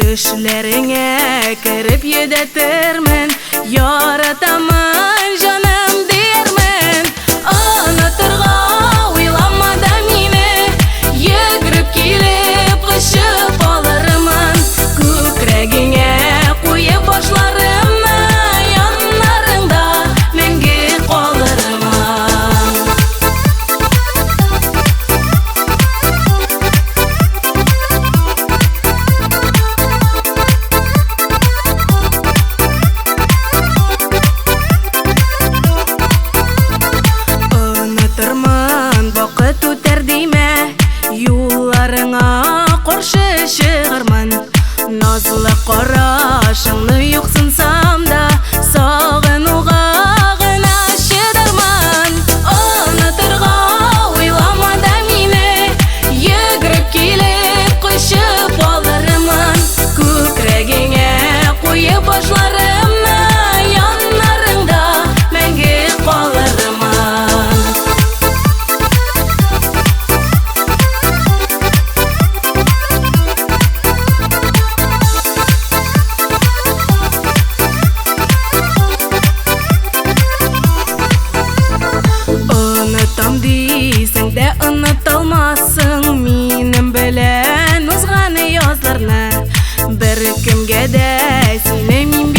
Төшләреңә кереп йөдәтермен, яратамын, җаным диярмен. Онытырга уйлама да мине, йөгереп килеп кочып алырмын. Күкрәгеңә куеп башларымны, яннарыңда мәңге калырмын. Онытырмын, вакыт үтәр димә, юлларыңа каршы чыгармын. Назлы карашыңны юксынсам да, сагынуга гына чыдармын. Онытырга уйлама да мине, йөгереп килеп кочып алырмын. Күкрәгеңә куеп башларымны, яннарыңда мәңге калырмын. Онытам дисең дә оныталмассың минем белән узган язларны. Бер кемгә дә сине мин